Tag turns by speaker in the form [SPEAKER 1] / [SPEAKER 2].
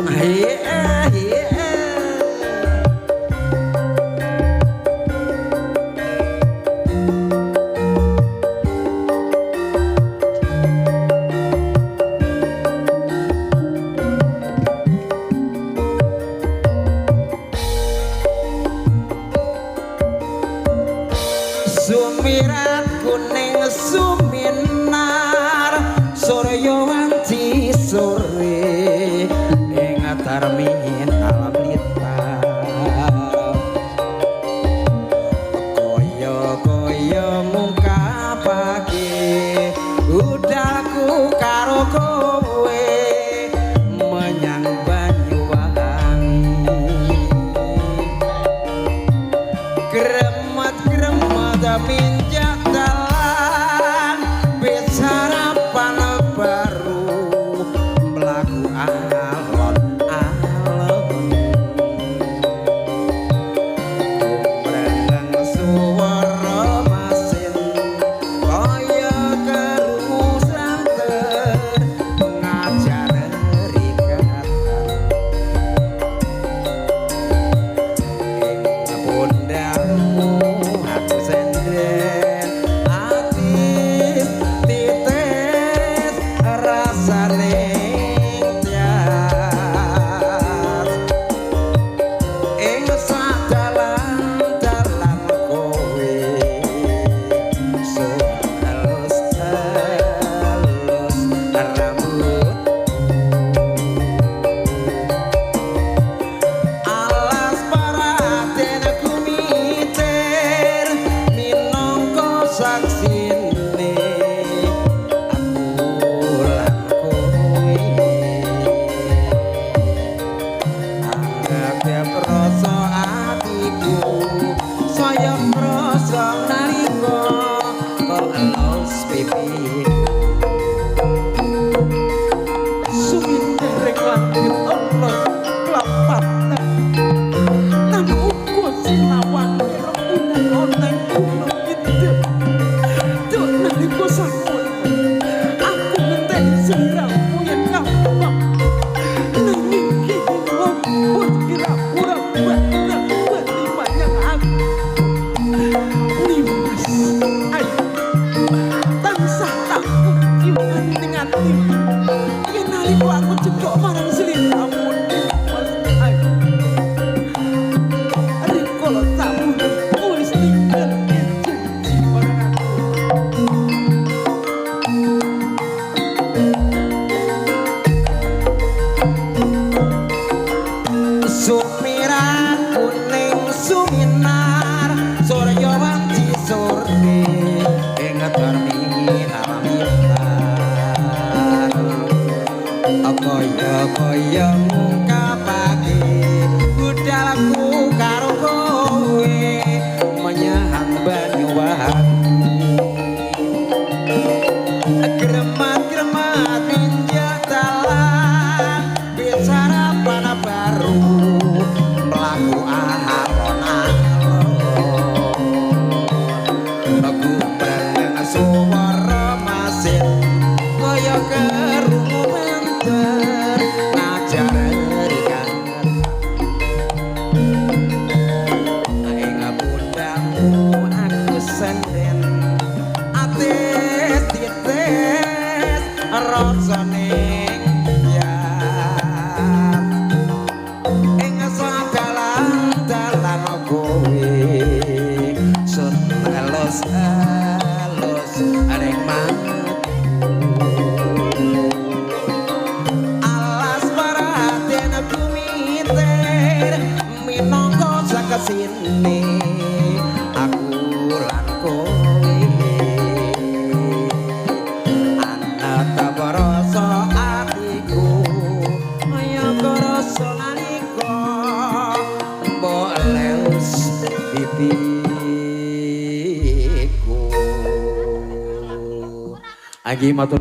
[SPEAKER 1] Hi. Sumirat kuning suminar surya wanci sore ing terminal Blitar kaya kaya ngungkapake udalku karo kowe menyang Banyuwangi gremet-gremet minjak dalan bisarapan baru mlaku alon-alon kumrendeng suara mesin kaya kerungu santer ngajar rikatan ing pundakmu aku senden atis titis rasane tias ing sadalan-dalan kowe sun elus elus rambut. Alas paraten kumitir minangka saksine aku lan kowe anggap rasa atiku saya krasa nalika kok elus pipiku.
[SPEAKER 2] Sumindereng langit ana klapatan lan uga sinawang rembulan ana ing gunung kidul. Duk nalika samono aku ngenteni sliramu yen ngapa nanging kene ngopo sliramu ora bakal bali menyang aku. Nimas ayu tansah tak kiwan ning atiku yen nalika aku cedhak marang sliramu. Nimas ayu, rikala sakmono wis ninggal janji marang aku.
[SPEAKER 1] Sumirat kuning suminar surya wanci sore ing terminal Blitar kaya kaya ngungkapake budalku karo kowe menyang Banyuwangi gremat-gremat minjak dalan bisarapan baru mlaku alon-alon gumreng suara mesin kaya kerungu banter ngajar rikan ing pundakmu aku senden atis titis rasane bias ing sadalan-dalan kowe sun elus elus ring alas paraten kumitir minangka saksine aku lan kowe anata rasa atiku kaya krasa nalika mbok leus pipiku. Agi matur.